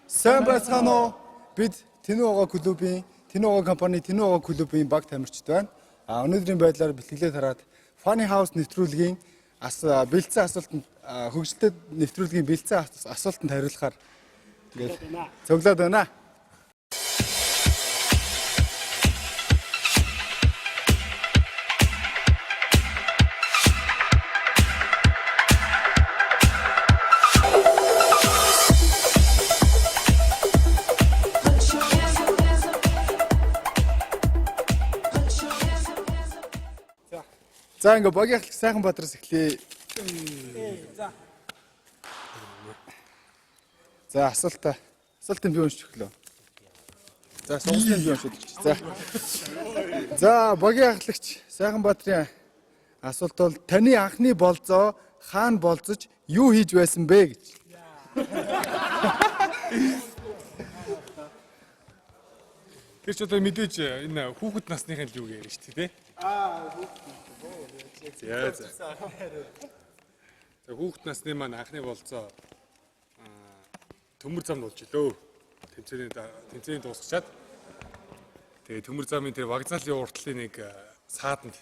Сайн байцгаана уу? Бид Тэнүүга клубын, Тэнүүга компани Тэнүүга клубын баг тамирчид байна. А өнөөдрийн байдлаар бэлтгэлээ тараад Funny House нэвтрүүлгийн ас бэлдсэн асуултанд хөгжилтэй нэвтрүүлгийн бэлдсэн асуултанд хариулахаар ингээд цуглаад байна. Put your hands up, hands up. Put your hands up, hands up. За ингээд багийн ахлах сайхан Баатараас эхлэе. За. За асуултаа асуултын би уншиж өглөө. За сургуулийн би уншиж өгч. За. За багийн ахлагч сайхан Баатрын асуулт бол таны анхны болзоо хаана болзож юу хийж байсан бэ гэж. Тэр ч одоо мэдээж энэ хүүхэд насныхын л юу ярина шүү дээ, тий? Аа, хүүхэд. За за. За хүүхэд насны маань анхны болцоо төмөр замд болж илөө. Тэмцээний дуусчаад тэгээ төмөр замын тэр вокзалын уртлын нэг сааданд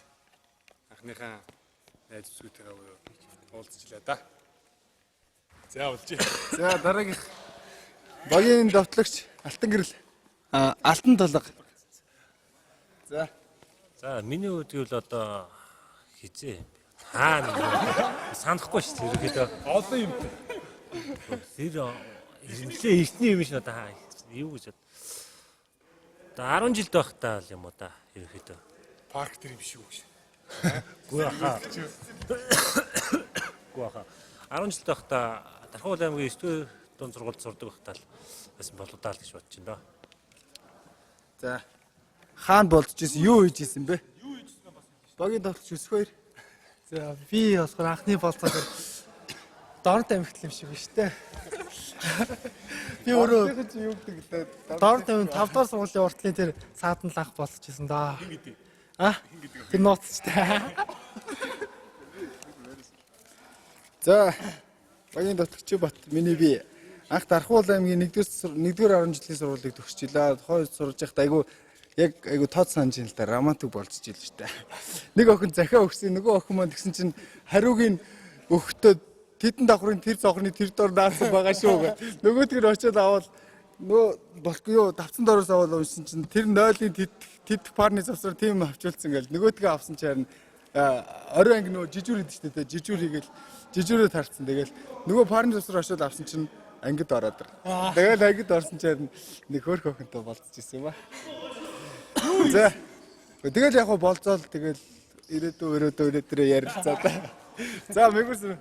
анхныхаа найз бүсгүйтэйгээ уулзчлаа да. За болжээ. За дараагийнх багийн довтлогч Алтан гэрэл Алтан толго. За За миний хувьд гэвэл одоо хизээ юм бэ? Хаана санахгүй шүү дээ ерөнхийдөө. Олон юм. Тэр нэлээ эртний юм шин одоо хаа юу гэж бод. Одоо 10 жилд байхдаа л юм уу да ерөнхийдөө. Парк тэр юм шиг үү гэж. Гүү хаа. Гүү хаа. 10 жилд байхдаа Дархуул аймгийн 9 дугаар дунд сургуульд сурдаг байхдаа л байсан болоо даа л гэж бодож байна доо. За хаана болзож исэн юу хийж исэн бэ? Юу хийж исэн бас. Багийн довтлогч өсөх хоёр. За би болохоор анхны болцоогоор Дорнот аймагт юм шиг байна шүү дээ. Би өөрөө Чи юу гэдэг лээ? Дорнот аймгийн 5 дугаар сургуулийн уртлын тэр саадан л анх болцож исэн даа. А? Тэр нууцчтай. За багийн довтлогч Бат миний би анх Дархуул аймгийн 1-р 10 жилийн сургуулийг төгсчихлээ. Тухайн үед сурж байхдаа айгу яг айгу тод санаж ин л да романтик болцож ил шүү дээ. Нэг охин захиа өгсөн нөгөө охин маань тэгсэн чинь хариуг нь өгөхдөө тэдэн давхрын тэр цонхны тэр дор наасан байгаа шүү гэх. Нөгөөдгөр очиод авал нөгөө болохгүй юу давцсан дороос авал уншсан чинь тэр нойлын тэд тэд парны завсар тийм авчулсан гэл нөгөөдгөө авсан чинь харин орой анги нөгөө жижүүр идэв шүү дээ жижүүр хийгээл жижүүрээ тарцсан тэгэл нөгөө парны завсар очиод авсан чинь ангид ороод ир. Тэгэл ангид орсон чинь харин нэг хөөх охинтой болцож исэн юм ба. За. Тэгэл яг хуу болзоол тэгэл ирээдүй өрөөдөө өрөөдрөө ярилцаа та. За мэгүрсэн.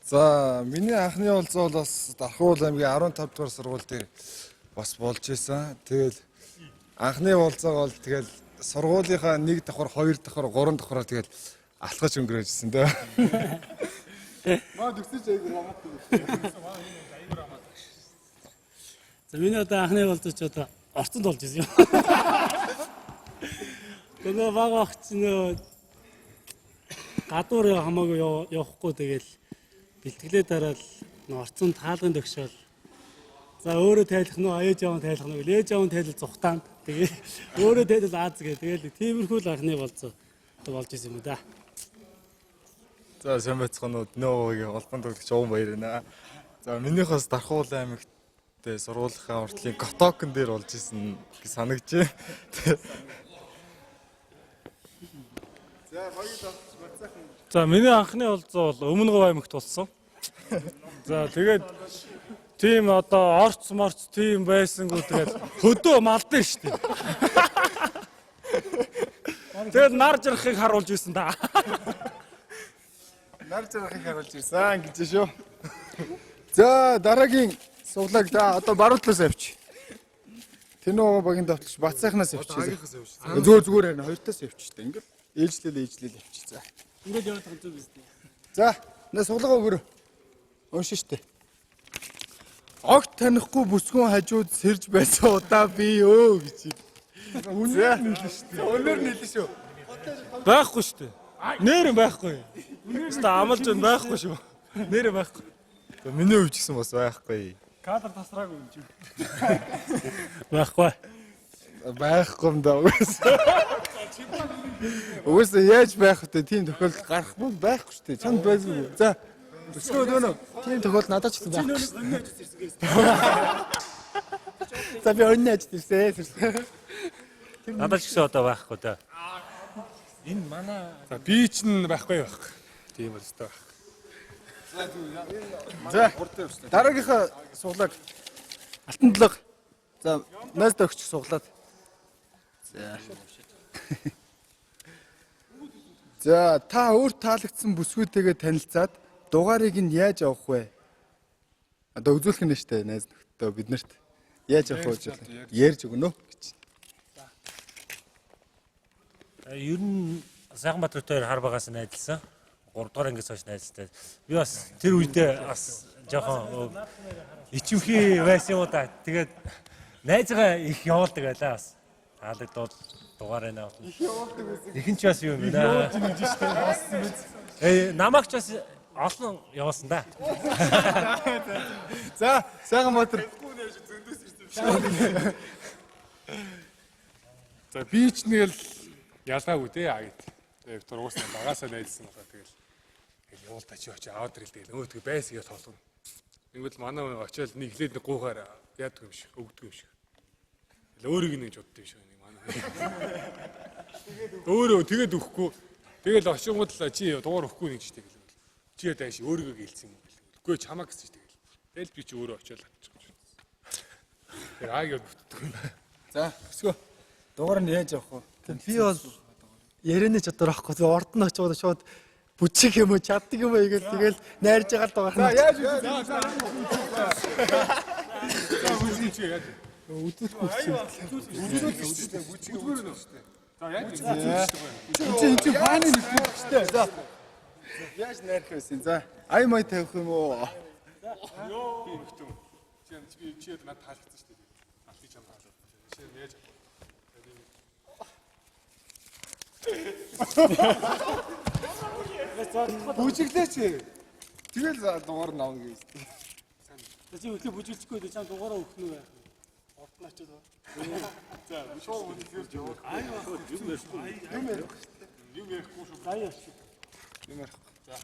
За миний анхны уулзал бол бас Дархуул аймгийн 15 дугаар сургууль дээр бас болж исэн. Тэгэл анхны уулзааг бол тэгэл сургуулийнхаа нэг давхар, хоёр давхар, гурван давхараар тэгэл алхаж өнгөрөөжсэн дээ. Маа төгсөж айгу романтик. За миний одоо анхны болзооч одоо орцонд болж исэн юм. Тэгээ баг багч нөө гадуур хамаагүй явахгүй тэгэл бэлтгэлээ дараал нөө орцон таалгын төгшөөл. За өөрөө тайлах нь ээж аав нь тайлах нь гэл ээж аав нь тайлал зүхтаан. Тэгээ өөрөө тайлал Аз гэ тэгэл тиймэрхүү л анхны болзоо одоо болж исэн юм да. За сайн байцгаана уу. Нөөгийн холбоон тоглогч Уун баяр байна. За минийх бас Дархуул аймагт сургуулийнхаа уртлын Котокон дээр болж исэн гэж санагдаж байна. За багийн довтлогч Бацаахан. За миний анхны болзоо бол Өмнө Говь аймагт болсон. За тэгээд тийм одоо орц морц тийм байсангүй тэгээд хөдөө малдсан шүү дээ. Тэгээд нар жарахыг харуулж ирсэн да. Нар жаргахыг харуулж ирсэн гэж шүү. За дараагийн суглааг да одоо баруун талаас авчи. Тэнүү багийн довтлогч Бацаахнаас авчи. Зүгээр зүгээр харин хоёр талаас авчи та. Ингээд ээлжлэл ээлжлэл авчи. За. Ингээд яваад байгаа юм зүг биз дээ. За, нэ суглаагаа өгөрөө. Уншин штэ. Огт танихгүй бүсгүн хажууд сэрж байсан удаа би өө гэж. Үнээр нийлэн штэ. Үнээр нийлэн шүү. Байхгүй шүү дээ. Нэр нь байхгүй. Өстө амлж байна байхгүй шүү. Нэр нь байхгүй. За миний хувьд ч гэсэн бас байхгүй. Кадр тасраагүй юм чи. Байхгүй. Байхгүй юм да угаасаа. Угаасаа яаж байх вэ? Тийм тохиолдол гарах бол байхгүй шүү дээ. Чамд байлгүй. За. Өсгөө дөнө. Тийм тохиолдол надад ч гэсэн байхгүй шүү дээ. За би өнний ажид ирсэн. Надад ч гэсэн одоо байхгүй да. За би ч н байхгүй байх. Тийм бол өстой байх. За. Дараагийнхаа суглааг Алтан талаг. За, найз дөгч суглаад. За. За, та өөр таалагдсан бүсгүйтэйгээ танилцаад дугаарыг нь яаж авах вэ? Одоо үзүүлэх нь штэ найз нөхдөд биднэрт. Яаж авах вэ гэж ярьж өгнө гэж. Ер нь Сайхан Баатартай хоёр хар багаас найзлсан. 3 дугаар ангиас хойш найзтай. Би бас тэр үедээ бас жоохон ичимхий байсан юм уу да. Тэгээд найзгаа их явуулдаг байлаа бас. Таалагдвал дугаарыг авах. Их явуулдаг байсан. Ихэнч бас юм байна. Явуулж ингэж штэ болсон биз. Э намайг ч бас олон явуулсан да. За, Сайхан Баатар. За би ч нэг л ялгаагүй те а гэт. Тэгээд бид угаасаа багасаа найзсан болохоор тэгэл тэгэл явуул та чи очи аваад ирэл тэгэл өө тэг байс гэж толгоно. Тэгвэл манай хүн очиод нэг эхлээд нэг гуйхаар яадаг юм шиг өгдөг юм шиг. Тэгэл өөрийг нэг жуддаг юм шиг нэг манай хүн. Өөрөө тэгээд өгөхгүй. Тэгэл очингууд л чи дугаар өгөхгүй нэг ч тэгэл. Чи яа дайш өөрийгөө гэлцсэн юм бэл. Үгүй чамаа гэсэн чи тэгэл. Тэгэл би чи өөрөө очиод авчих юм шиг. Тэр аа гэж бүтдэг юм. За, өсгөө. Дугаар нь яаж авах вэ? Би бол ярианы чадвар авахгүй. Зөв орд нь очиод шууд бүчих юм уу чаддаг юм уу гэж тэгэл найрж байгаа л дугаар За, нь. яаж үзэх? За үзье чи яаж. Үзүүлэхгүй гэсэн. За яаж Энд чи хааны нөхдөд штэ. За. Яаж найрах байсан? За, ай май тавих юм уу? Би нөхдөм. Чи би чи надад таалагдсан шүү дээ. Алти чам таалагдсан. Чи яаж авах вэ? Бүжиглээч. Тэгэл дугаар нь авна гэж. Чи өглөө бүжиглэхгүй дээ чам дугаараа өгөх нь байх. Урд нь очиод. Юм ярихгүй шүү. За яаш. Юм ярихгүй. За.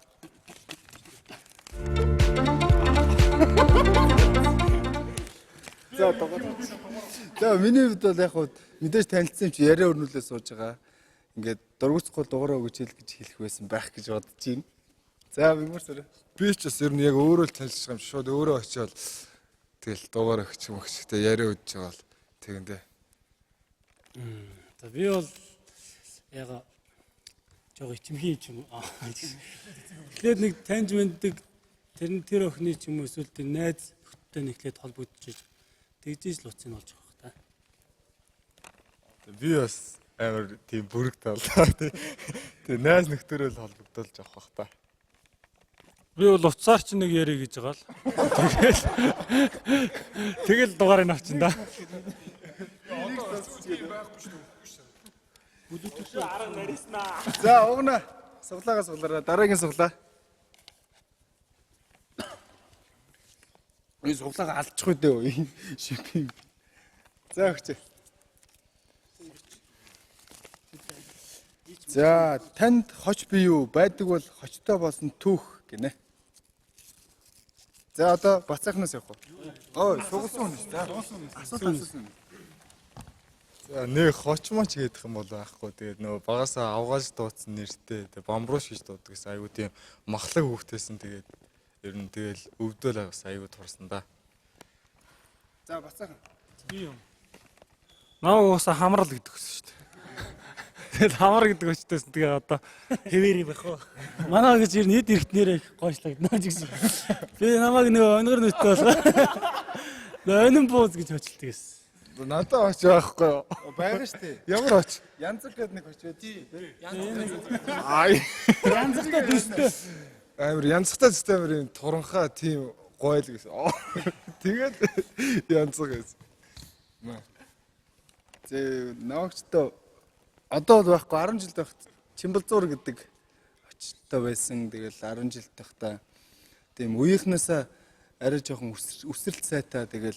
За дугаар. За миний хувьд бол яг хуу мэдээж танилцсан юм чи яриа өрнүүлээ сууж байгаа. Ингээд дургуцгүй дугаараа өгч хэл гэж хэлэх байсан байх гэж бодож байна. За бимэр сөрөө. Би ч бас ер нь яг өөрөө л танилцчих юм шиг шууд өөрөө очиод тэгэл дугаар өгч юм өгч тэ яриа үдж байгаа л тэгэндээ. За би бол яг жоо ичимхий ч юм уу. Эхлээд нэг таньж мэддэг тэр нь тэр охины ч юм уу эсвэл тэр найз нөхдөдтэй нэг эхлээд холбогдож тэгжиж л утсыг олж авах та. Би бас амар тийм бүрэг талаа тий. Тэгээ найз нөхдөөрөө л холбогдуулж авах бах та. Би бол уцаар ч нэг ярих гэж байгаа л. Тэгэл тэгэл дугаарыг авчин да. За угна. Суглаага суглаараа дараагийн суглаа. Энэ суглаага алдчих үү дээ. Шипинг. За өгч. За танд хоч бий юу? Байдаг бол хочтой болсон түүх гинэ. За одоо бацаахнаас явах уу? Ой, сугалсан хүн шүү. За асуулт асуусан. За нэг хочмоч гэдэг юм бол байхгүй. Тэгээд нөгөө багасаа авгааж дуудсан нэртэй. Тэгээд бамбрууш гэж дууддаг гэсэн айгуу тийм махлаг хүүхдээсэн. Тэгээд ер нь тэгэл өвдөөл бас айгуу турсан да. За бацаахан. Намайг уусаа хамрал гэдэг гэсэн шүү дээ. Тэгэл хамар гэдэг өчтөөсөн тэгээ одоо Хэвээр юм байх уу? Манай гэж ер нь хэд эрт нэрээ их гойшлагдана ч гэсэн. Би намайг нөгөө онгор нүттэй болгоо. Нөгөө онин бууз гэж хөчлөлдөг гэсэн. Надад оч байхгүй юу? Байгаа шүү дээ. Ямар оч? Янзаг гэдэг нэг хоч байдаг. Аа. Янзтай төстэй. Амар янзтай төстэй амар юм туранхаа тийм гойл гэсэн. Тэгээд янзаг гэсэн. Зэ навагчтай одоо бол байхгүй 10 жил байхад Чимбалзуур гэдэг очтой байсан. Тэгэл 10 жил байхдаа тийм үеийнхнээсээ Арай жоохон үсрэлт сайтай тэгэл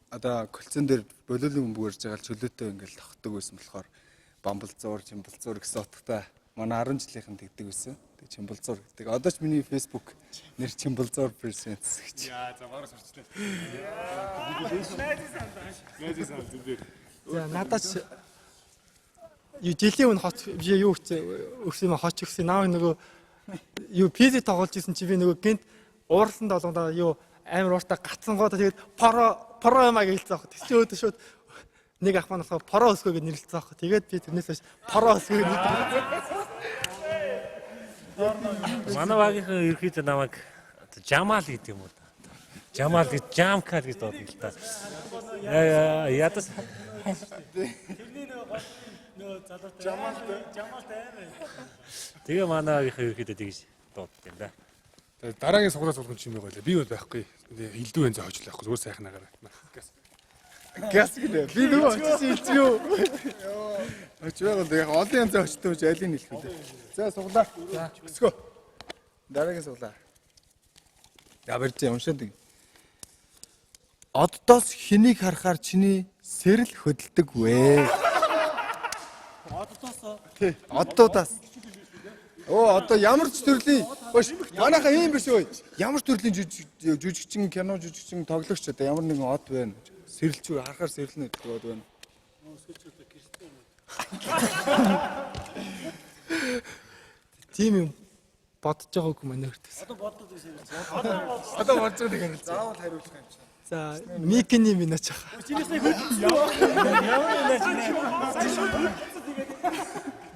одоо колцон дээр болиулын бөмбөг өрж байгаа л чөлөөтэй ингээл тогтдог байсан болохоор бамбалзуур, чимбалзуур гэсэн утгатай манай 10 жилийнхэн тэгдэг байсан. Тэг чимбалзуур гэдэг. Одоо ч миний Facebook нэр чимбалзуур presents гэж. Яа, за бараг сурчлаа. Найзын сан зэн дээр. За надад ч юу жилийн өмнө хот би юу өгсөн өгсөн юм хоч өгсөн. Наа нөгөө юу пизи тоглож исэн чи би нөгөө гинт уурсан долондоо юу амар ууртаа гацсангуудаа тэгээд поро поро юмаа гэлцсэн аах. Тэг чи өөдөө шууд нэг ах маань болохоор поро өсгөө гэж нэрлэлсэн аах. Тэгээд би тэрнээс хойш поро өсгөө гэж нэрлэдэг. Манай багийнхан ерөөхдөө намайг Жамал гэдэг юм уу та. Жамал гэж Жамкал гэж дууддаг л та. Яа ядас Тэрний нөгөө гол нөгөө залуутай Жамалтай Жамалтай амар. Тэгээ манай багийнхан ерөөхдөө тэгж дууддаг юм да. Тэгээ дараагийн суглаа суулган чи юм байгаа лээ. Би бол байхгүй. Хилдүү энэ хожил байхгүй. Зүгээр сайхан агараа. Газ. Газ гэлээ. Би нөгөө очиж хэлчих юу. Очиж байгаа л яг олон янзын очтой байж алийг хэлэх вэ? За суглаа. Өсгөө. Дараагийн суглаа. Я барьж уншаад. Оддоос хэнийг харахаар чиний сэрэл хөдөлдөг вэ? Оддоос Тий, оддуудаас. Оо одоо ямар ч төрлийн Өөш манайхаа ийм биш өө. Ямар ч төрлийн жүжигчин, кино жүжигчин, тоглогч одоо ямар нэгэн од байна. Сэрэлч харахаар сэрэлнэ гэдэг од байна. Тийм юм бодож байгаагүй манай өртөөс. одоо боддог гэж хэлсэн. Одоо болж байгаа нэг харилцаа. Заавал хариулах юм чинь. За Микини минач хаа. Чинээсээ хөдөлсөн.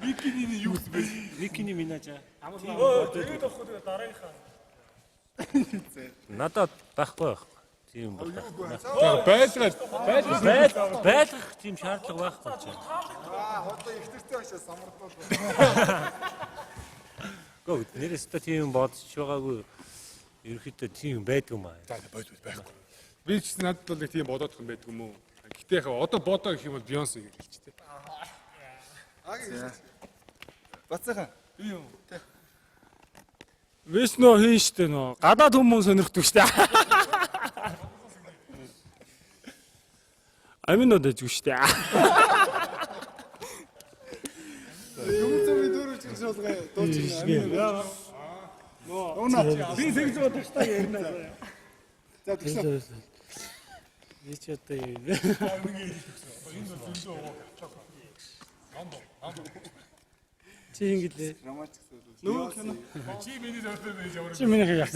Бикиний юу гэсэн бэ? Викини Минажа. Тэгээд авахгүй тэгээд дараагийнхаа. Надад байхгүй байхгүй. Тийм бол байхгүй. За байлгаад Айл байлгах тийм шаардлага байхгүй ч. Одоо ихтэртэй башаа самардуул. Гөө нэрээс та тийм бодож байгаагүй. Ерөөхдөө тийм байдаг юм аа. За бойд байхгүй. Би ч гэсэн надад бол нэг тийм бодоодох юм байдаг юм уу? Гэтэ яг одоо бодоо гэх юм бол Бейонсе гэж хэлчих тээ. Бацаахан. Вэс нөө хийн штэ нөө. Гадаад хүмүүс сонирхдаг штэ. Аминод дэжгүй штэ. Юм зүрийн дөрөв чиг шуулгаа дууч юм. Нууна. Би тэгж бодох штэ ярина. За тэгсэн. Би ч одоо юм бэ? Чи ингэ лээ. Романтик зүйл. Нөгөө кино. Чи миний зөвхөн байж ямар Чи миний яах.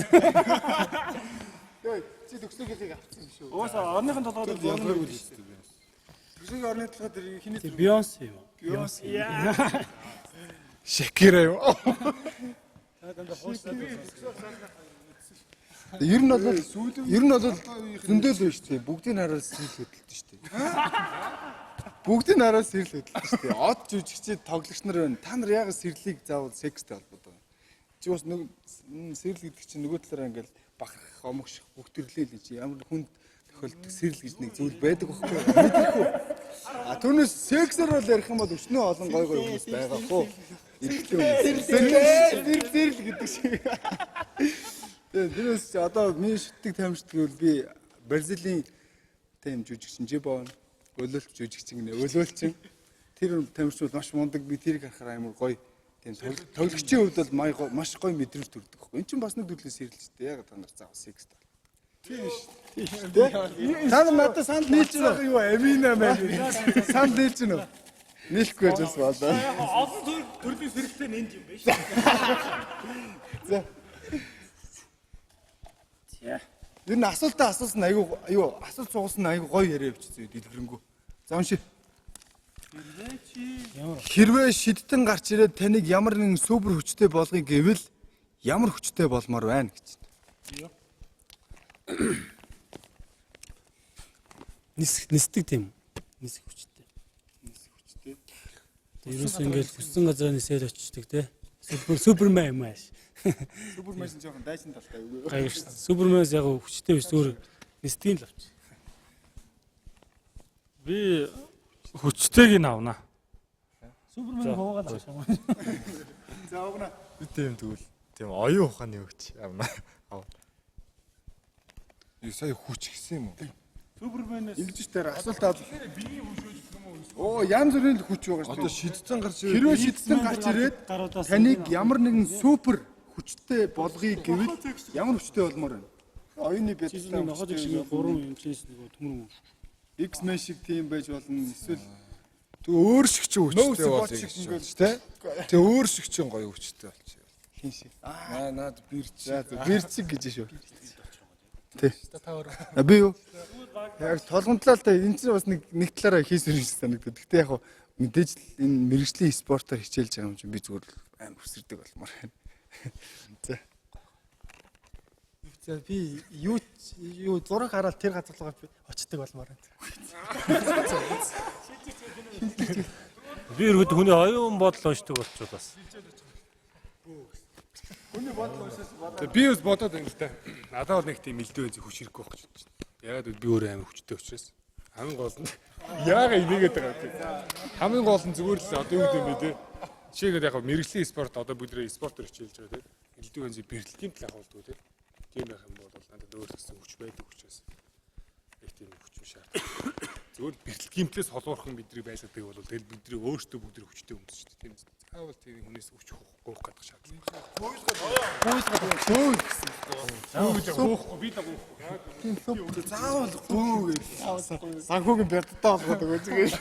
Йой, чи төгсгөлийг авчихсан юм шүү. Угаасаа орныхын толгойд Ялгаагүй л шүү дээ. Төгсгөлийн орны толгой дээр хиний Чи Бейонсе юм уу? Бейонсе. Шакира юу? Ер нь бол ер нь бол зөндөл байна шүү дээ. Бүгдийг хараад сэрэл хөдөлдөг шүү дээ. Бүгдийг хараад сэрэл хөдөлдөг шүү дээ. Од жүжигчид тоглогч нар байна. Та нар яагаад сэрлийг заавал секстэй холбоотой байна? Чи бас нэг сэрэл гэдэг чинь нөгөө талаараа ингээл бахарх, омогших бүх төрлийн л чи ямар хүнд тохиолддог сэрэл гэж нэг зүйл байдаг байхгүй юу? Мэдрэхүү. А түүнээс сексээр бол ярих юм бол өчнөө олон гой гой хүмүүс байгаа хөө. Эрэгтэй хүмүүс. Сэрэл сэрэл гэдэг шиг. Тэгээ тэрээс чи одоо миний шүтдэг тамирчид гэвэл би Бразилийн тийм жүжигчин Жибон өлөөлт жүжигчин гинэ өлөөлчин тэр тамирчин бол маш мундаг би тэрийг харахаар амар гоё тийм тоглогчийн хувьд бол маш гоё мэдрэмж төрдөг байхгүй. Энд чинь бас нэг төрлийн сэрэлж дээ. Яг та нар заавал секс тал. Тийм шүү. Тэ? Та нар надад санал нийлж байна уу? Юу амина мэн. Санал нийлж байна уу? Нийлэхгүй байж бас болоо. Олон төрлийн сэрэлтэй энд юм байна шүү. За. Ер нь асуултаа асуусан айгүй юу асуулт суусан айгүй гоё яриа явчихсан дэлгэрэнгүй. За унши. Хэрвээ шидтэн гарч ирээд таныг ямар нэгэн супер хүчтэй болгоё гэвэл ямар хүчтэй болмоор байна гэж. Нисэх нисдэг тийм. Нисэх хүчтэй. Нисэх хүчтэй. Ерөөсөө ингээл хүссэн газараа нисээд очдөг те. Супер супермен юм ааш. Супермен чинь жоохон дайчин талтай үгүй. Гайгүй шүү. Суперменс яг хүчтэй биш зүгээр нисдгийг л авч. Би хүчтэйг нь авна. Супермен хуугаад авч. За угна. Би тийм тэгвэл тийм оюун ухааны хүч авна. Авна. Юу сая хүч гэсэн юм уу? Суперменээс Ингэж тэр асуулт авал. Оо янз бүрийн л хүч байгаа шүү Одоо дээ. шидтэн гарч ирээд Хэрвээ шидтэн гарч ирээд Гаруудаас таныг ямар нэгэн супер хүчтэй болгоё гэвэл ямар хүчтэй болмоор байна? Оюуны бяцтай ноход их шиг гурван юм чинь нөгөө төмөр юм. X-Men шиг тийм байж болно. Эсвэл Тэг өөр шиг чи Нөө хүчтэй бот болъё шиг гэж ингээл болж тэ. Тэг өөр шиг чи гоё хүчтэй болчих. хин шиг. Аа наад бирч. За за бэрцэг гэж шүү. Тий. А би юу? Яг толгомтлаа л та энэ чинь бас нэг нэг талаараа хийсвэр юм шиг санагдав. Гэхдээ яг хуу мэдээж л энэ мэрэгжлийн спортоор хичээлж байгаа юм чинь би зүгээр л аим хүсэрдэг болмоор байна. За. За би юу юу зураг хараад тэр газар руугаа би очдөг болмоор байна. Би өргөд хүний оюун бодол уншдаг болчихвол бас. Тэгээ би бас бодоод байна л да. Надад бол нэг тийм элдв янзын хүч хэрэггүй байх гэж бодож байна. Ягаад гэвэл би өөрөө амар хүчтэй учраас хамгийн гол нь яага инээгээд байгаа юм. Хамгийн гол нь зүгээр л одоо юу гэдэг юм бэ те. Жишээгээр яг мэрэгжлийн спорт одоо бүгд спортоор хичээлж байгаа те. Элдв янзын бэрхлэлийн тал ахуулдаг те. Тийм байх юм бол надад өөр гэсэн хүч байдаг учраас нэг тийм хүч юм шаардлагатай. Зүгээр л бэрхлэл гимтлээс холуурхан бидний байлгадаг бол тэгэл бидний өөрсдөө бүгд хүчтэй хүмүүс шүү дээ. Тийм үү. Заавал тийм хүнээс хүч гоох гэдэг шаардлага. Гөө гэсэн. Гоохгүй би л гоохгүй. Заавал гөө гэж. Санхүүгийн бэрттэй болгоод өгөөч гэж.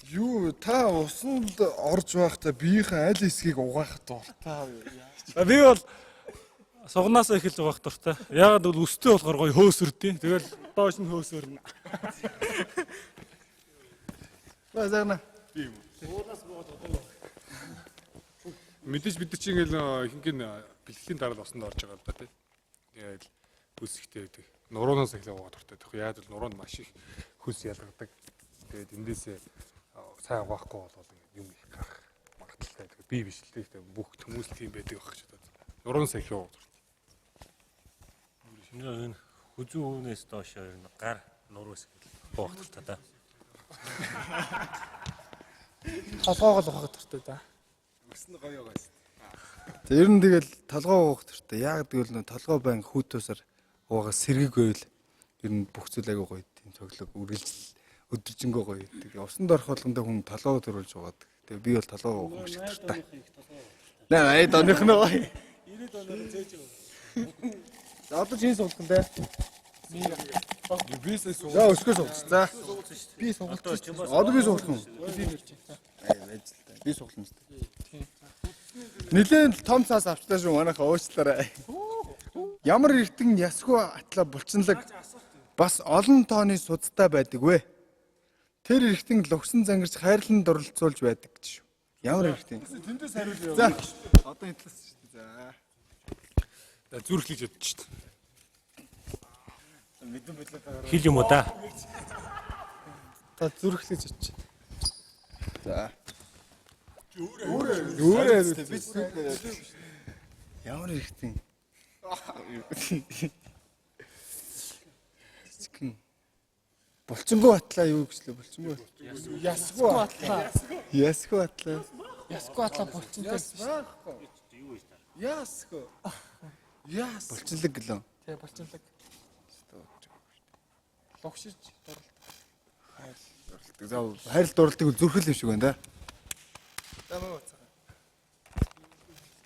Юу та усанд орж байхдаа биеийнхээ аль хэсгийг угаах дуртай вэ? Би бол сугнаасаа эхэлж угаах дуртай. Яагаад гэвэл өстэй болохоор гоё хөөсөрдیں۔ Тэгэл доош нь хөөсөрнө. Ба загна. Мэдээж бид нар чинь ингээл ихэнх нь бэлтгэлийн дараа л усанд орж байгаа л да тий. Тэгээд хөлс ихтэй байдаг. Нуруунаас эхлээ угаад дуртай. Тэгэхээр яад бол нуруунд маш их хөлс ялгадаг. Тэгээд эндээсээ сайн угаахгүй бол ингээд юм их гарах магадлалтай. Тэгээд би биш л дээ. Гэхдээ бүх хүмүүс тийм байдаг байх гэж бодод. Нуруунаас эхлээ угаад дуртай. Энэ хүзүү өвнөөс доош ер нь гар нуруус гэл угаах дуртай да. Толгоогоо л ухах дуртай да. За ер нь тэгэл толгой уух дуртай. Яг гэвэл нөө толгой байн хүүтүүсээр уугаа сэргийг байвал ер нь бүх зүйл айгуу гоё тийм цоглог үргэлжил өдөржингөө гоё гэдэг. Усанд орох болгондоо хүн толгойг төрүүлж угаадаг. Тэгээ би бол толгойг уух юм шиг дуртай. Наа 80 оных нь гоё. 90 оноор зөөж өгөө. За одоо чинь суулгах нь те. Би сая сууг. За өсгөө суулгач. За Би сургалт одоо би суулгах юм. Аа байж л та. Би суулгах юм шүү дээ. Нилээн том цаас авчлаа шүү манайха уучлаарай. Ямар эртэн ясгүй атлаа булчинлаг бас олон тооны судастай байдаг вэ? Тэр эртэн лугсан зангарч хайрлан дурлцуулж байдаг гэж шүү. Ямар эртэн? Тэндээс хариулъя. За одоо энэ талаас шүү дээ. За. За зүрхлэж ядчих шүү дээ. Хил юм уу да? та зүрхлэж очив. За. Өөрөө хариул. Би Ямар эртэн? Жижигхэн. Булчингуу атлаа юу гэжлээ? Булчингуу. Ясгүй. Атлаа. Ясгүй атлаа. Ясгүй атлаа булчинтай. Ясгүй. Яс. Булчинлаг гэлөө. Тэ булчинлаг. Лугшиж дурлал. За хайрл дурлалыг зүрхэл юм шиг байна да.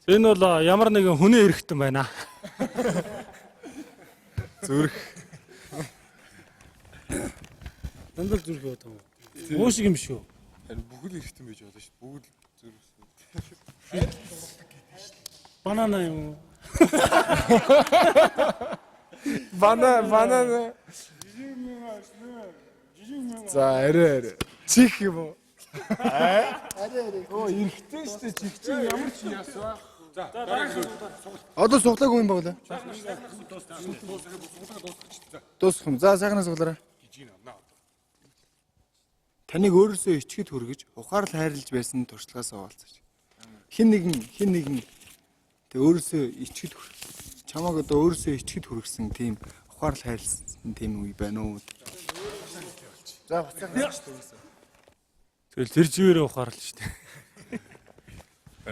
Энэ бол ямар нэгэн хүний эрхтэн байна. Зүрх. Дандаа л зүрх яваад байгаа юм. Муу шиг юм шүү. Харин бүхэл эргэтэн байж болно шүү. Бүгд л зүрх. Банана юм уу? Банана. За арай арай. Чих юм уу? Арай арай. Оо эрэгтэй шүү дээ. Чих чинь ямар ч яас вэ? Одоо суглаагүй юм байна. Дуусах юм. За сайхнаа суглаарай. Таныг өөрөөсөө ичгэд хүргэж ухаарл хайрлаж байсан туршлагаас хаваалцаж. Хин нэгэн тэг өөрөөсөө ичгэд чамааг одоо өөрөөсөө ичгэд хүргэсэн тийм ухаарл хайрлсан тийм үе байна уу? За буцаах. Тэгэл тэр живээрээ ухаарл шүү дээ.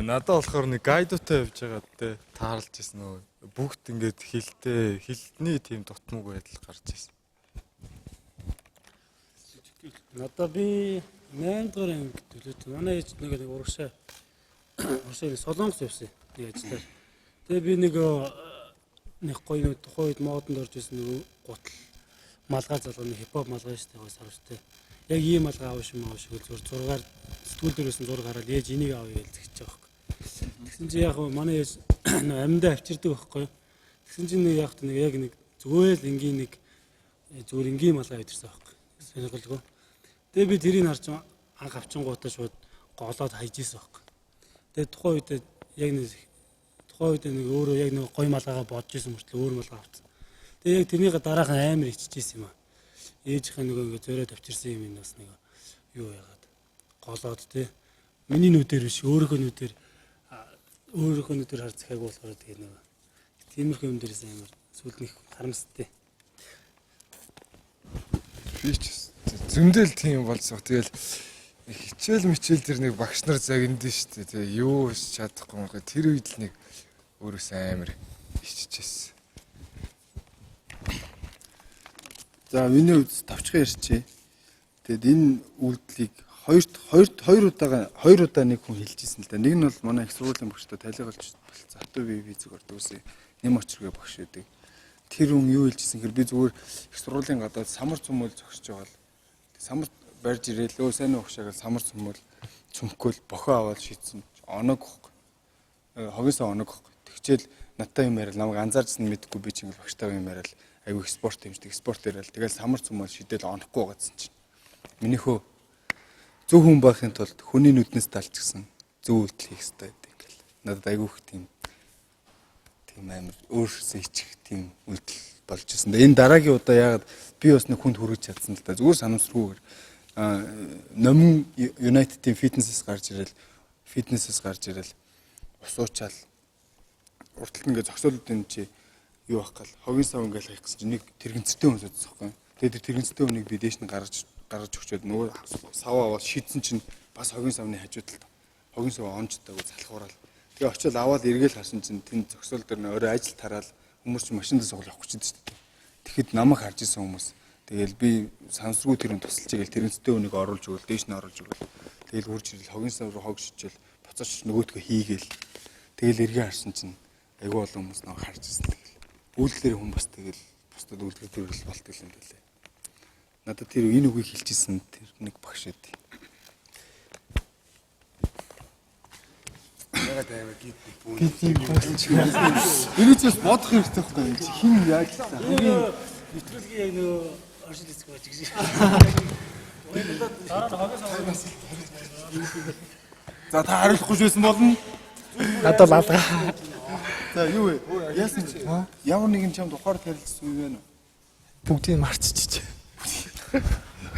Надад болохоор нэг гайдуутай явж байгаад те таарлж ирсэн нөө бүгд ингээд хилтэй хилтний тийм дутмаг байдал гарч ирсэн. Надаа би 8 дугаар анги төлөөд манай ээж нэг урагшаа Солонгос явсан нэг ажиллаар. Тэгээ би нэг гоё нэг тухайн үед модонд орж исэн нэг гутал малгай залганы хипхоп малгай шүү дээ сарвчтай. Яг ийм малгай авах юм аав шиг зур зургаар сэтгүүл дээр байсан зураг хараад ээж энийг авъя гэж зэгч байгаа байхгүй. Тэгсэн чинь яг манай ээж амьдаа авчирдаг байхгүй. Тэгсэн чинь нэг яг нэг яг нэг зүгээр л энгийн нэг зүгээр энгийн малгай авчирсан байхгүй. Сонирхолгүй. Тэгээ би тэрийг харж анх авчингуудаа шууд голоод хайж исэн байхгүй. Тэгээ тухайн үед яг нэг тухайн үед нэг өөрөө яг нэг гой малгайгаа бодож исэн мөртлөө өөр малгай авчихсан. Тэгээ яг тэрнийхээ дараахан амар иччихсэн юм аа. Ээжийнхээ нөгөө ингээ зориод авчирсан юм энэ бас нэг юу яагаад голоод те миний нүдээр биш өөрийнхөө нүдээр хар захиаг болохоор тэгээ нөгөө тиймэрхүү юм дээрээс амар сүлд нэг харамстай. Би ч зөндөл тийм болсон. Тэгэл хичээл мичээл дэр нэг багш нар загиндэн шүү дээ. Тэгээ юу ч чадахгүй юм. Тэр үед л нэг өөрөөсөө амар иччихсэн. За миний хувьд тавчхан ярьчээ. Тэгэд энэ үйлдэлийг хоёр удаа нэг хүн хэлж ирсэн л да. Нэг нь бол манай их сургуулийн багштай талигалж болцсон. Хатуу би зүгээр дүүсэн. Нэм очргээ багш байдаг. Тэр хүн юу хэлж ирсэн гэхээр би зүгээр их сургуулийн гадаад самар цөмөл зогсож байгаа л самар барьж ирээл өө сайн уу багшаа гэл самар цөмөл цөмхгөөл бохоо аваад шийдсэн. Оног ихгүй. Хогоосоо оног ихгүй. Тэгчээл надтай юм яриад намайг анзаарчсан мэдэхгүй би ч ингээл багштай юм яриад айгүй их спорт юмждэг спорт яриад тэгэл самар цөмөл шидэл онохгүй байгаадсэн чинь. Минийхөө зөв хүн байхын тулд хүний нүднээс далчгсан зөв үйлдэл хийх ёстой гэдэг ингээл. Надад айгүй их тийм амар өөрсөө ичих тийм үйлдэл болж ирсэн. Энэ дараагийн удаа яагаад би бас нэг хүнд хүрэж чадсан л да. Зүгээр санамсаргүйгээр Номин United-ийн фитнесээс гарч ирэл ус уучаал урталт ингээ зогсоолууд энэ чи юу ах гал хогийн сав ингээл хайх гэсэн чинь нэг тэрэгцтэй хүн суудсан байхгүй. Тэгээд тэр тэрэгцтэй хүнийг би дээш нь гаргаж өгчөөд нөгөө сав аваад шидсэн чинь бас хогийн савны хажуу талд хогийн сав онжтойгоо залхуурал. Тэгээ очиод аваад эргээл харсан чинь тэнд зогсоол дээр нь орой ажил тараал хүмүүс чинь машинд сугал явах гэж шүү дээ. Тэгэхэд намайг харж исэн хүмүүс тэгэл би сансргүй тэр хүн тусалж игээл тэрэгцтэй хүнийг оруулж өгөөл дээш нь оруулж өгөөл. Тэгэл хурж ирэл хогийн сав руу хог шижэл буцаач нөгөөдгөө хийгээл. Тэгэл эргээ харсан чинь айгүй олон хүмүүс намайг харж исэн тэгэл. Үйлдэлээр хүн бас тэгэл бусдад үйлдэл төрөл болтгол юм байлээ. Надад тэр энэ үгийг хэлчихсэн тэр нэг багш үүд. Ягаад амар гид бүүн. Энэ ч бас бодох хэрэгтэй байхгүй юм чи хин яаж л хамгийн Нэвтрүүлгийн яг нөгөө оршил хэсэг байж гэж. За та хариулахгүй ч байсан болно. Надад л алгаа. За юу вэ? Яасан чи? Ямар нэгэн чамд ухаар тарилцсан юм байна уу? Бүгдийг марччих.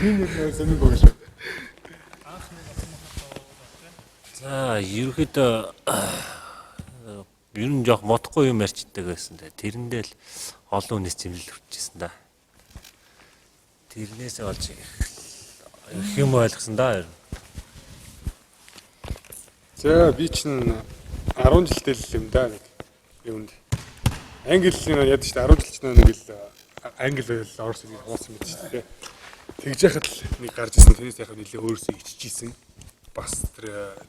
Энэ нэг сонир байгаа шүү. За ерөөхдөө ер нь жоох модохгүй юм ярьчдаг байсан да. Тэрэндээ л олон хүнээс зэмлэл хүрчээсэн да. Тэрнээсээ олж их юм ойлгосон да. За би чинь 10 жилдээ л юм да нэг юунд. Англи нэг яд шүү дээ 10 жил чинь нэг л англи байл орос хэл хуваалцсан мэт шүү дээ. Тэгж яхад л нэг гарч исэн тэрнээс яг нэлээ өөрөөсөө иччихсэн. Бас тэр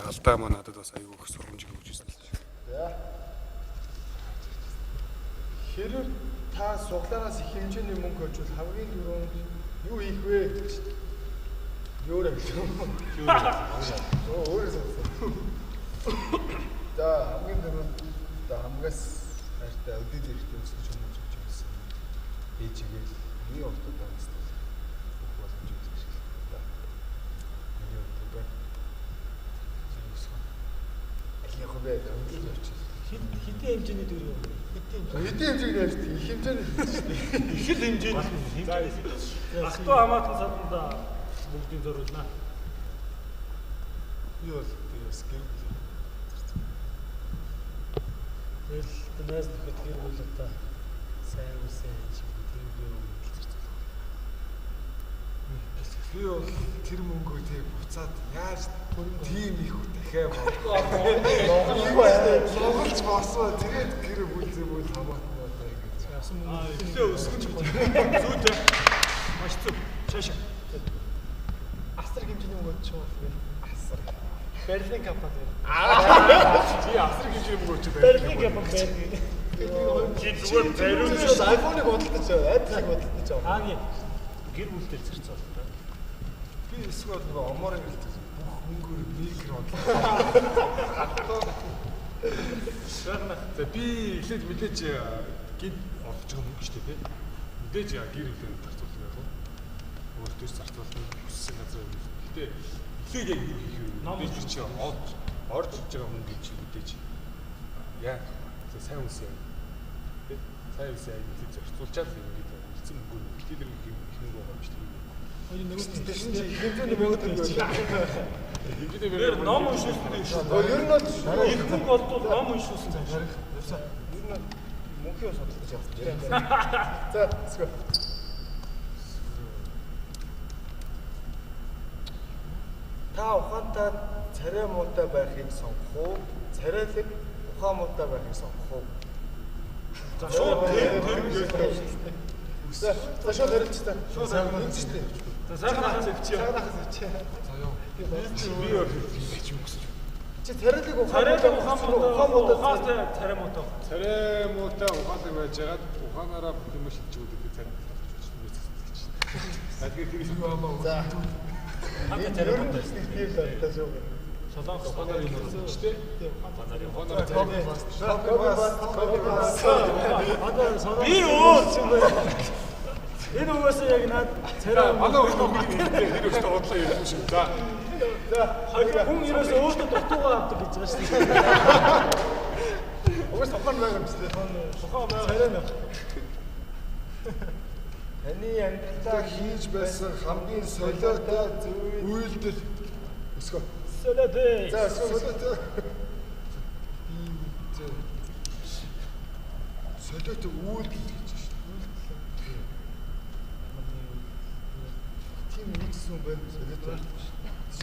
алдаа маа надад бас аюу их сургамж өгч ирсэн л. Хэрвээ та суглаараас их хэмжээний мөнгө хожвол хамгийн түрүүнд юу хийх вэ гэж юу вэ? Өөрөө сонссон. За хамгийн түрүүнд Одоо хамгаас хайртай өдөө дээрхтэй өсгөж хүмүүс гэж байсан. Ээжигээ л миний уртад онцлол бүх боломжийг ашиглах та. Миний хувьд байна. Тэр өсгөн. Аль явах вэ? Өндөр явчих. Хэдийн хэмжээний дүр юм? Хэдийн хэмжээний ярьж их хэмжээний Их л хэмжээний. За ах トゥ хамаатан саданд бүгдийг зориулнаа. Би бол тэгээ бас гэр бүл. Тэгэл найз нөхөд гэр бүл одоо сайн үсэ шиг тийм юм зарцуулах. Би бол тэр мөнгөө тэг буцаад яаж тийм их дахиад Монголч болсон. Тэгээд гэр бүл зэмүүл хамаатан одоо ингэж. Яасан мөнгө Эхлээ өсгөж зүйтэй. Маш зөв. Шаашаа. Асар хэмжээний мөнгө очиж байгаа. Асар. Берлин компани. Чи асар хэмжээний мөнгө өчөд Берлин компани Берлин. Чи зүгээр бариун iPhone-ыг худалдаж аваа, Apple-ыг худалдаж аваа. Аагийн Гэр бүлтэй зарцуулах та. Би эсвэл нөгөө омоор ингэлтэй бүх мөнгөөр микро бодлоо. За би эхлээд мэдээж гид орж байгаа мөнгө шүү дээ тий. Мэдээж гэр бүлээр зарцуулах яг. Өөртөө зарцуулах хүссэн газар юм. Гэтэ эхлээд яг юу хийх вэ? Мэдээж би чи орж иж байгаа мөнгө чи мэдээж яа. За сайн үсэ. Тий. Сайн үсэ эхлээд зарцуулчаад ингээд үлдсэн мөнгөөр гэтэл их мөнгө байгаа юм шүү дээ. Хоёр нөгөө Тэгсэн чи их хэмжээний мөнгө төгрөг. Хэмжээний Нэр ном уншуулсан дээ шүү. Ер нь бол Их мөнгө олдвол ном уншуулсан цааш. ер нь мөнхийн ус худалдаж авах. За, өсгөө. Та ухаантай царай муутай байхыг сонгох уу? Царайлаг ухаан муутай байхыг сонгох уу? За шууд тэр тэр За, за шууд харилч та. Шууд харилч шүү дээ. За сайхан ахаас өвчөө. Сайхан ахаас өвчөө. За ёо. Би бол хийж юм гэсэн. Чи царайлаг ухаан Царайлаг ухаан муутай ухаан муутай ухаантай царай муутай. Царай муутай ухаалаг байж байгаад ухаанаараа бүх юм шилжиж өгдөг царай муутай болж байна. За тэгэхээр тэр Юу амаа. За. Хамт царай муутай. Тийм л байна шүү. Солонгос ухаанаар юм болж тээ. Ухаанаараа Copy paste. Copy paste. Copy paste. Одоо солонгос Би өөр Энэ угаасаа яг наад царай Манай хүмүүс тэр өстө худлаа ярьсан шүү. За. хүн ерөөсөө өөртөө дутуугаа авдаг гэж байгаа шүү дээ. Угаас ухаан байгаа юм шүү дээ. Ухаан байгаа. Царай нэг. Таны амьдралдаа Хийж байсан хамгийн солиотой зүйл үйлдэл өсгөө. Солиотой. За, өсгөө. Солиотой. Солиотой үйлдэл гэж шүү. Тийм нэгсэн юм байна солиотой.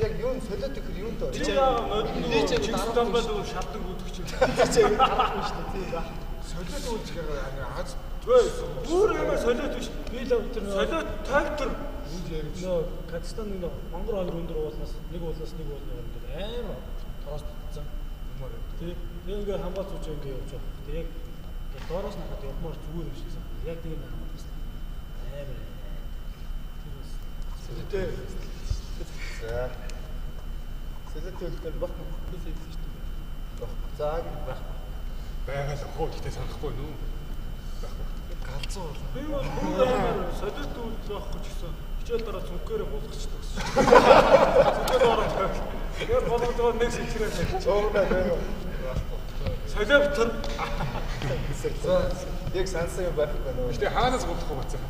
Яг юун солиотой гэхэр юунд орё? Чи яа мод нөгөө чигс дамбал нөгөө шатдаг үдгч юм. Солиотой үйлдэл гэхээр аз Бүр юм солиот биш. Би л тэр Солиот тойвтор үйл ярив. нөгөө Казахстан нэг мангар хоёр өндөр уулнаас нэг уулнаас нэг уулны өндөр амар тороос татсан. Тий. Тэгээ ингээ хамгаалц үжи ингээ явж байгаа. Тэгээ яг ингээ доороос нь хахад явмаар зүгээр юм шиг санагдав. Яг тэгээ нэг хамгаалц. Амар. Тэр бас Солиотой. За. Солиотой үйлдэл баг би хэлсэн шүү дээ. За байх. Байгаа л хөө гэхдээ санахгүй нүү. Галзуу бол. Би бол бүр амар солиот үйлдэл байхгүй ч гэсэн хичээл дараа цүнхээрээ гулгачдаг гэсэн. Цүнхээ доороо тавь. Тэгээд болгоодоо нэг шичрээ тавь. Цоогоо байна. Солиоптор За, яг сансан юм байхгүй байна уу? Гэтэ хаанаас гулгах вэ бацаа?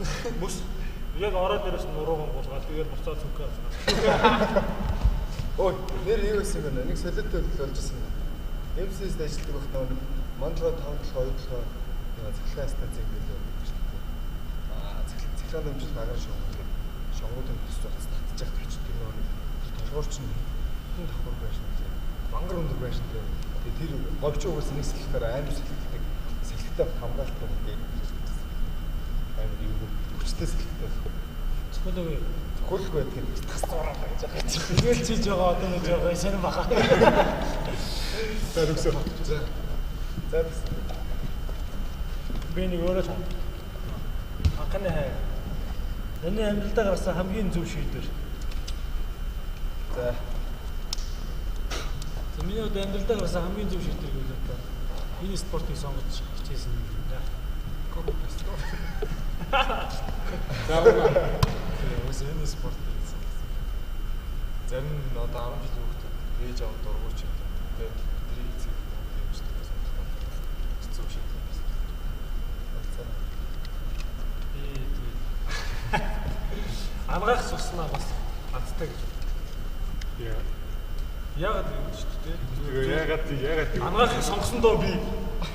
мөс яг ороод дээрээс нурууган гулгаад тэгээд буцаад цүнхээ авсан. Ой, нэр юу гэсэн юм бэ? Нэг солиотой үйлдэл болж исэн юм. MC-д ажилладаг байх нэг Монголоо 5 7 2 7 цахилгаан станцыг нэлээд байдаг шүү дээ. Аа, цахилгаан дамжуулалт агар шонгоо гэдэг шонгуудын төс зурц татчих очиж тэр нөгөө нэг тэр толгуур чинь хин давхар байж нэлээ. Мангар өндөр байж нэлээ. Тэгээ тэр говьч угаас нэг сэлэхээр амар сэлэгдэг. Сэлэгтэй хамгаалт юм гэдэг. Амар юу хүчтэй сэлэгтэй. цохиолгүй. Цохиолгүй байдаг юм. Тас зураалаа гэж байгаа чинь. Тэгэл чиж байгаа одоо нэг жоо сонир баха. За төгсөө. За. За тэгсэн. Би нэг өөрөө л анхны хайр. Таны амьдралдаа гарсан хамгийн зөв шийдвэр. За. За миний хувьд амьдралдаа гарсан хамгийн зөв шийдвэр гэвэл одоо Энэ спортыг сонгож хичээсэн юм да. За байна. Уус энэ спортыг сонгосон. Зарим нь одоо 10 жилийн хүүхдүүд ээж аав дургуй ч юм. Тэгээд бидний эцэг дэмждэг сонголт зөв шийдэл байсан. Би тэгээд Ангаах суснаа бас азтай гэж боддог. Яа. Яагаад юм ч тийм. Тэгээ яагаад Ангаахыг сонгосондоо би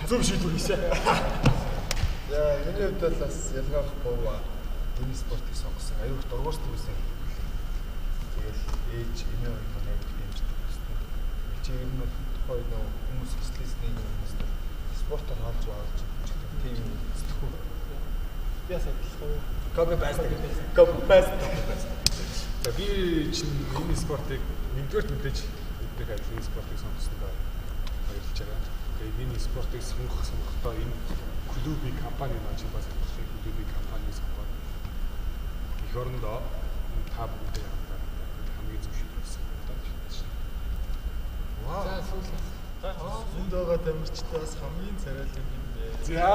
зөв шийдвэр хийсэн. За миний хувьд бол бас ялгаахгүй энэ спортыг сонгосон. Аюух дургуурт байсан. Тэгэл ээж эмээ хоёр маань аюух дэмждэг байсан. Чи ер нь бол тухайн нөө хүмүүс социализмын хүмүүс спортоор олж олж тийм сэтгхүү. Би бас адилхан. Copy paste. Copy paste. За би чинь энэ спортыг нэгдүгээрт мэдээж эднийх адил энэ спортыг сонгосондоо баярлж байгаа. Тэгээд энэ спортыг сонгох сонгохдоо энэ клубын компани маань чинь бас адилхан клубын компани сонгоод эх орондоо та бүхэндээ хамтаа хамгийн зөв шийдвэр болсон юм даа гэж байна. Вау. За сүүл. Энд байгаа тамирчтай бас хамгийн царайлаг юм бэ. За.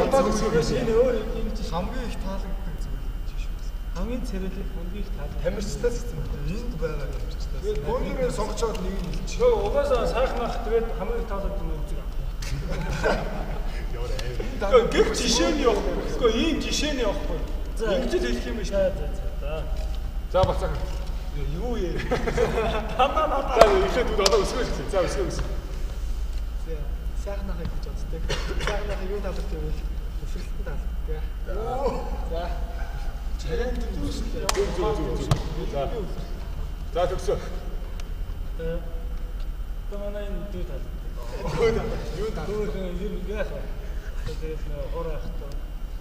Одоо төсөөлөш Энэ өөр энэ чинь Хамгийн их таалагддаг зүйл чи шүү. Хамгийн царайлаг хамгийн их таалагддаг. Тамирчтаас хэцүү юм. Энд байгаа тамирчтаас. Тэгээд бөөнөрөө сонгочоод нэг нь хэлчих. Нөгөө угаасаа сайхан ах тэгээд хамгийн их таалагддаг нь үзэг. Ямар аим. Гэхдээ гэх жишээний явахгүй. Гэхдээ ийм жишээний явахгүй. Ингэж л хэлэх юм биш. За за за. За бацаа. Юу яа. Танаа надаа. За эхлээд үд одоо өсгөө хэлсэн. За өсгөө өсгөө. За сайхан ахыг гэж боддог. Сайхан ахыг юу таалагддаг вэ? Өсрэлтэн таалагддаг. За. Зөв зөв зөв зөв. За. За төгсөө. Одоо манай энэ дүү таалагддаг. Юу таа. Дүүх юм яах вэ? Тэгээд нөө хор ахтай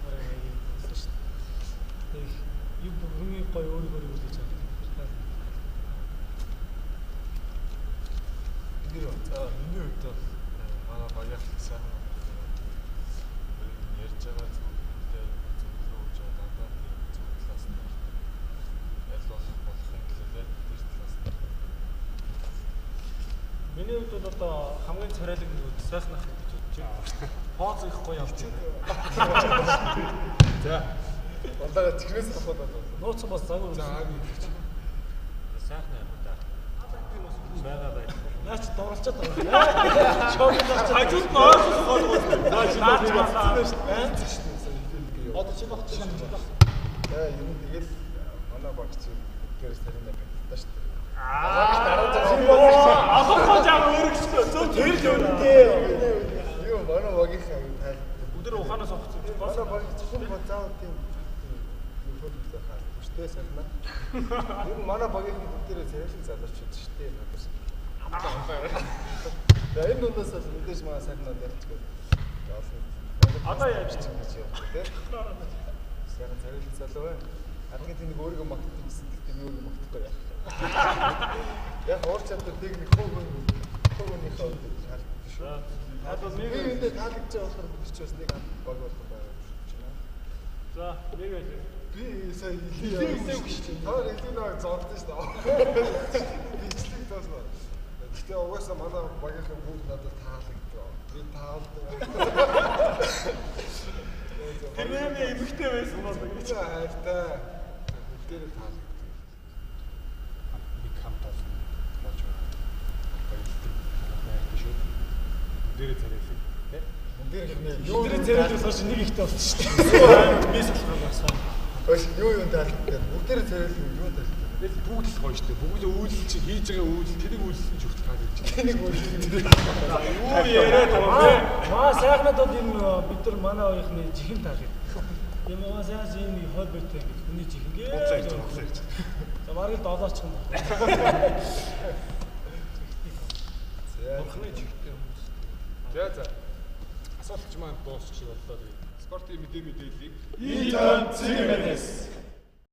хор юм байсан шүү дээ. Тэгээд юу хүний гоё өөрийгөө хүлээж авдаг. За миний хувьд бол манай багийнх сайхан ярьж байгаа зүйлтэй зөвлөгөө өгж байгаа дандаа тийм зөв талаас нь ярьдаг. Аль болох болох юм гэлээ тэр талаас нь. Миний хувьд бол одоо хамгийн царайлаг нь сайхан ах гэж бодож байна. Пауз их гоё явж байна. За. Болоо чихнээс авах болоо. Нууцсан бас загвар. За аги. Сайхан юм да. Байгаа байх. Наа чи дурлцаад байгаа. Хажууд нь ойлгох болгоо. За чи би Байна шүү дээ. Одоо чи багч чи баг. За ер нь тэгэл манай багч бүгдээрээ сарина байна шүү дээ. Алахгүй жаа өргөжлөө. Зөв тэр л үнэтэй. Юу манай багийнхаа аюу таалагддаг. Бүгд тэр ухаанаас авах юм. Манай багийн зөвхөн заавал тийм юу хөдөлгөөн хаалт шүү дээ сайхнаа. Ер нь манай багийн бүгдээрээ царайлаг залуучууд шүү дээ надад. За энэ дундаас бол мэдээж манай сайхнаа ялцгүй. Одоо яаж ч гэж юм тий. Сайхан царайлаг залуу байна. Адгийн тэнийг өөрийгөө магтдаг гэсэн гэхдээ би өөрийгөө магтахгүй яах. Яг уур чадвар техник хувь хүнийхээ хувьд таалагддаг шүү. Надад Би нэг үүндээ таалагдж байгаа болохоор бид ч бас нэг хамт баг болох байгаа юм шиг байна. За нэг байлаа. Би сая илээ шүү дээ. Та нар илээ нэг зовдсон шүү дээ. Бичлэг зоосноо. Гэтэ угаасаа манай багийнхан бүгд надад таалагддаг. Би таалдаг. Тэр нэмээ эмэгтэй байсан бол гэж хайртай. Бүгдээрээ таалагддаг. Нэг хамт олон болж байгаа. Баярлалаа. Хайртай шүү. Бүгдээрээ царайлаг. Тэ? Бүгдээрээ Юу тэр царайлаг хойш нэг ихтэй болсон шүү дээ. Би салхаа басаа. Хойш юу юу таалагддаг. Бүгдээрээ царайлаг юу таалагддаг. Тэгэл бүгд л гоё шүү дээ. Бүгд үйлдэл чи хийж байгаа үйлдэл тэрийг үйлдэл нь ч хүртэл таалагдж байна. Тэнийг үйлдэл. Юу яриад байгаа юм бэ? Маа сайхнад бол энэ бид нар манай оюухны жихэн таалагддаг. Юм аа сайн ийм хол бойтой ингэж хүний жихэн гээ. За бараг л долооч юм. Бурхны чигтэй хүмүүс. За за. Асуулт ч маань дуусчих боллоо. Тэгээд спортын мэдээ мэдээллийг Итан Цэгмэнэс.